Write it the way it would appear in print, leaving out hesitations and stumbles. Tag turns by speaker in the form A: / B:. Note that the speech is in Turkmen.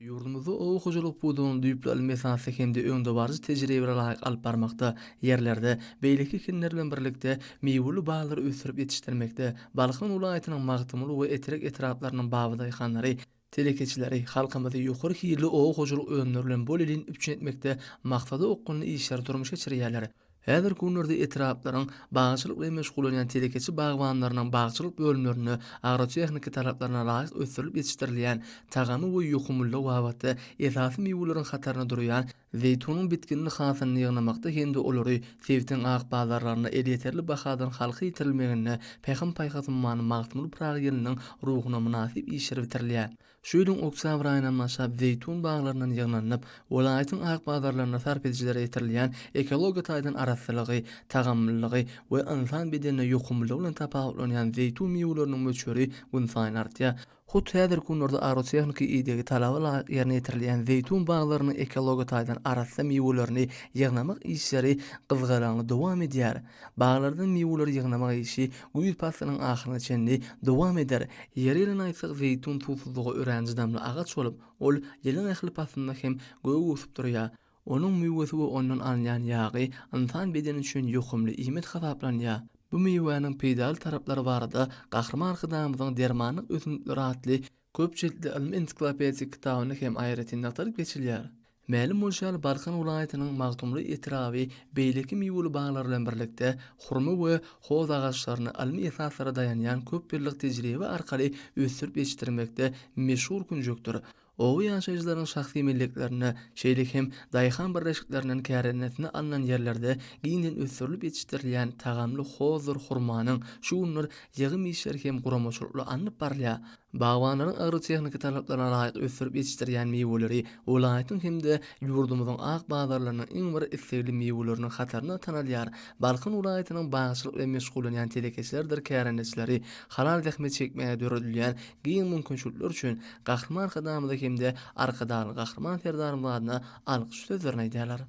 A: Ýurdumyzda oba hojalyk pudagyny düýpli ylmy esasda hem-de öňdebaryjy tejribelere laýyk alyp barmakda, ýerlerde, beýleki ekinler bilen birlikde, miweli baglary ösdürip ýetişdirmekde Balkan welaýatynyň Magtymguly we Etrek etraplarynyň babadaýhanlary, telekeçileri halkymyzy ýokary hilli oba hojalyk önümleri bilen bolelin üpjün etmekde maksada okgunly işleri durmuşa geçirýärler. Häzirki günlerde etraplaryň bagçylyk bilen meşgullanýan telekeçi bagbanlarynyň bagçylyk bölümlerinde agrotehniki talaplaryna laýyk ösdürilip ýetişdirilýän, tagamy we ýokumlylygy babatda esasy miweleriň hatarynda durýan zeýtunyň bitginli hasylyny ýygnamakda hem-de olary sebitiň ak bazarlarynda elýeterli bahadan halka ýetirilmeginde Pähim-paýhas ummany Magtymguly Pyragy ýylynyň ruhuna mynasyp işler bitirilýär. Şu ýylyň oktýabr aýyndan başlap zeýtun baglaryndan ýygnanyp, welaýatyň ak bazarlarynda sarp edijilere ýetirilýän ekologiýa taýdan arassalygy, tagamlylygy we ynsan bedenine ýokumlylygy bilen tapawutlanýan zeýtun miweleriniň möçberi günsaýyn artýar. Hut häzirki günlerde agrotehniki idegi talaba laýyk ýerine ýetirilýän zeýtun baglarynyň ekologiýa taýdan arassa miwelerini ýygnamak işleri gyzgalaňly dowam edýär. Baglardan miweleri ýygnamak işi güýz paslynyň ahyryna çenli dowam eder. Ýeri gelende aýtsak, zeýtun suwsuzlyga örän çydamly agaç bolup, ol ýylyň ähli paslynda hem gök öwsüp durýar. Onuň miwesi we ondan alynýan ýagy ynsan bedeni üçin ýokumly iýmit hasaplanýar. Bu miwäniň peýdaly taraplary barada Gahryman Arkadagymyzyň Dermanlyk ösümlikler atly Köp jiltli ylmy-ensiklopedik kitabynda hem aýratyn nygtalyp geçilýär. Mälim bolşy ýaly, Balkan welaýatynyň Magtymguly etraby beýleki miweli baglar bilen birlikde, hurma we hoz agaçlaryny ylmy esaslara daýanýan köp ýyllyk tejribe arkaly ösdürip ýetişdirmekde meşhur künjekdir. Oba ýaşaýjylarynyň şahsy melleklerinde, şeýle hem daýhan birleşiklerinden kärendesine alnan ýerlerde giňden ösdürilip ýetişdirilýän tagamly hozdur hurmanyň şu günler ýygym işleri hem guramaçylykly alnyp barylýar. Bagbanlaryň agrotehniki talaplaryna laýyk ösdürip ýetişdirýän miweleri welaýatyň hem-de ýurdumyzyň ak bazarlarynyň iň bir islegli miweleriniň hatarynda tanalýar. Balkan welaýatynyň bagçylyk bilen meşgullanýan telekeçileridir kärendeçileri halal zähmet çekmäge döredilýän giň mümkinçilikler üçin Gahryman Arkadagymyza hem-de Arkadagly Gahryman Serdarymyz adyna alkyş sözlerini aýdýarlar.